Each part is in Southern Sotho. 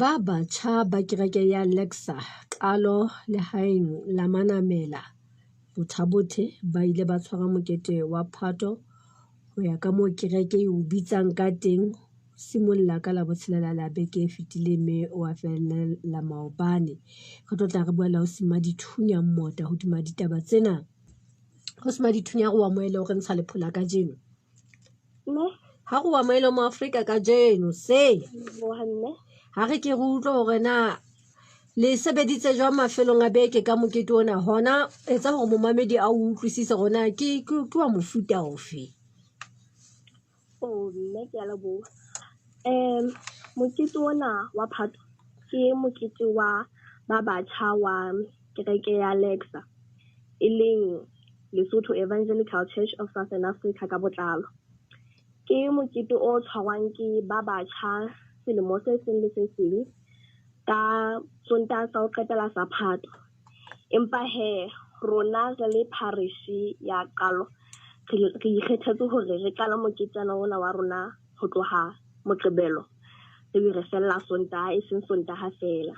Ba batjha ba kereke ya Lexa Qalo lehaeng la Manamela, Botha-Bothe ba ile ba tshwara mokete wa Phato ho ya ka moo kereke e o bitsang ka teng, ho simolla ka Labotshelela la beke e fetileng mme wa fella maobane. Re tlo tla re bua le ausi Mmadithunya Mmota hodima ditaba tsena. Ausi Mmadithunya re o amohele o re ntsha lephola kajeno. Mme Ha re o amohele mo Afrika kajeno se leboha mme. Ha re ke re utlwe hore na le sebeditse jwang mafelong a beke ka mokete ona, hona etsa hore momamedi a o utlwisise hore na ke wa mofuta ofe. Oh mme ke a leboha. Mokete ona wa Phato ke mokete wa ba batjha wa kereke ya Lexa, e leng Lesotho Evangelical Church of Southern Africa ka botlalo. Ke mokete o tshwarwang ke ba batjha selemo se seng le se seng ka Sontaha sa ho qetela sa Phato. Empa hee rona re le parish ya Qalo re ikgethetse hore re qala moketjana ona wa rona ho tloha Moqebelo re be re fella Sontaha, e seng Sontaha feela.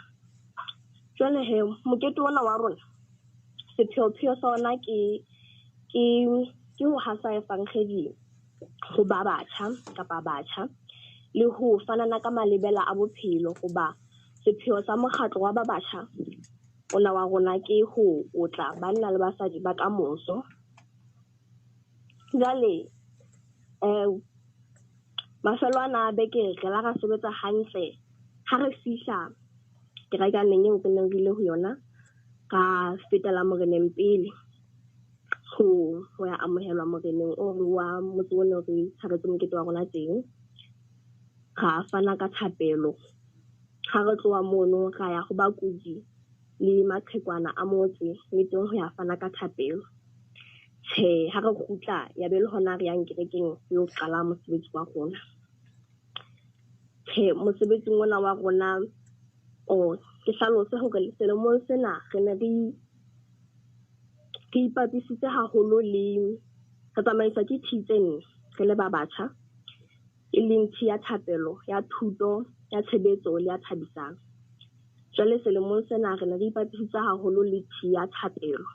Jwale hee mokete ona wa rona sepheopheo sa ona ke ho hasa efankgedi ho ba batjha kapa batjha le ho fanana ka malebela a bophelo, hoba sepheo sa mokgatlo wa ba batjha ona wa rona ke ho otla banna le basadi ba kamoso. Jwale mafelo ana a beke re la ra sebetsa hantle ha re fihla kerekaneng eo re neng re ile ho yona, ra fetela moreneng pele ho ya amohelwa moreneng o wa motse o ne re tshwaretse mokete wa rona teng. Ra fana ka thapelo. Ha re tloha mono ra ya ho bakudi le maqhekwana a motse le teng ho ya fana ka thapelo. Tjhe, ha re kgutla ya be le hona re yang kerekeng yo qala mosebetsi wa rona. Tjhe, mosebetsing ona wa rona o ke hlalose hore selemong sena re ne re ipapisitse haholo le re tsamaiswa ke T tse nne re le ba batjha, e leng T ya thapelo, ya thuto, ya tshebetso le ya thabisang. Jwale selemong sena re ne re ipapisitse haholo le T ya thapelo.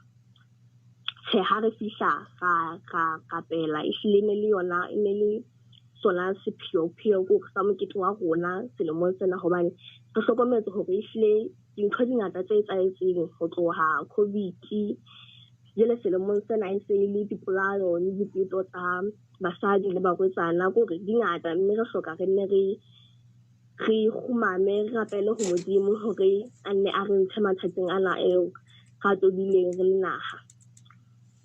Tjhe, ha re fihla ra rapela, ehlile ne le yona e ne le sona sepheopheo ke sa mokete wa rona selemong sena, hobane re hlokometse hore ehlile dintho di ngata tse etsahetseng ho tloha COVID. Jwale selemong sena e se le dipolao le dipeto tsa basadi le barwetsana, ke hore di ngata, mme re hloka re nne re kgumame, re rapele ho Modimo hore a nne a re ntshe mathateng ana eo ra tobileng re le naha.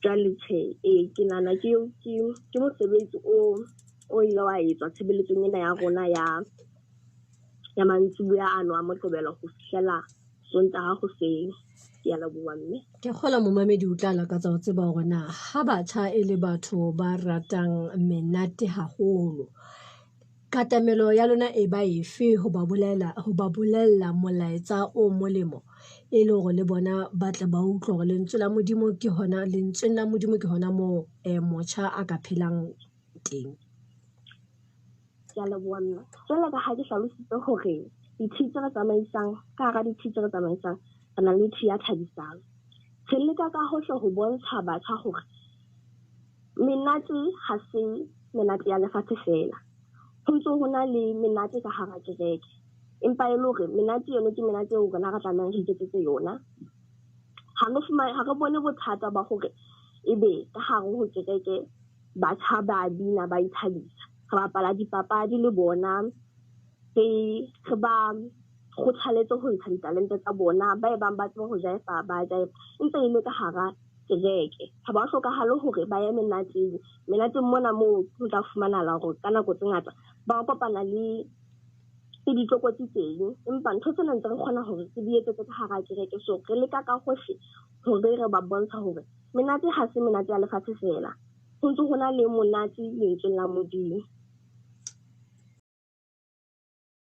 Jwale tjhe, ee ke nahana ke mosebetsi o ile wa etswa tshebeletsong ena ya rona ya mantsiboya ano a Moqebelo ho fihlela Sontaha hoseng. Ke a leboha mme. Ke kgola momamedi o tla lakatsa ho tseba hore na ha batjha e le batho ba ratang menate haholo, katamelo ya lona e ba efe ho ba bolela, ho ba bolella molaetsa o molemo e le hore le bona ba tle ba utlwe hore lentswe la Modimo ke hona, lentsweng la Modimo ke hona moo motjha a ka phelang teng. Ke a leboha mme. Jwalo ka ha ke hlalositse hore di-T tse re tsamaisang, ka hara di-T tse re tsamaisang, re na le T ya thabisang. Re leka ka hohle ho bontsha batjha hore menate ha se menate ya lefatshe feela. Ho ntso ho na le menate ka hara kereke. Empa e le hore menate eno ke menate eo rona re tlamehang re iketsetse yona. Ha re fumane, ha re bone bothata ba hore ebe ka hare ho kereke batjha ba bina ba ithabisa. Re bapala dipapadi le bona, re ba kgothaletse ho ntsha ditalente tsa bona, ba e bang ba tseba ho jaefa ba jaefa, ntse e le ka hara kereke. Ha ba hlokahale hore ba ye menateng. Menateng mona moo ho tla fumanahala hore ka nako tse ngata ba kopana le ditlokotsi teng, empa ntho tsena ntse re kgona hore re di etsetse ka hara kereke. So re leka ka hohle hore re ba bontsha hore menate ha se menate ya lefatshe feela, ho ntse ho na le monate lentsweng la Modimo.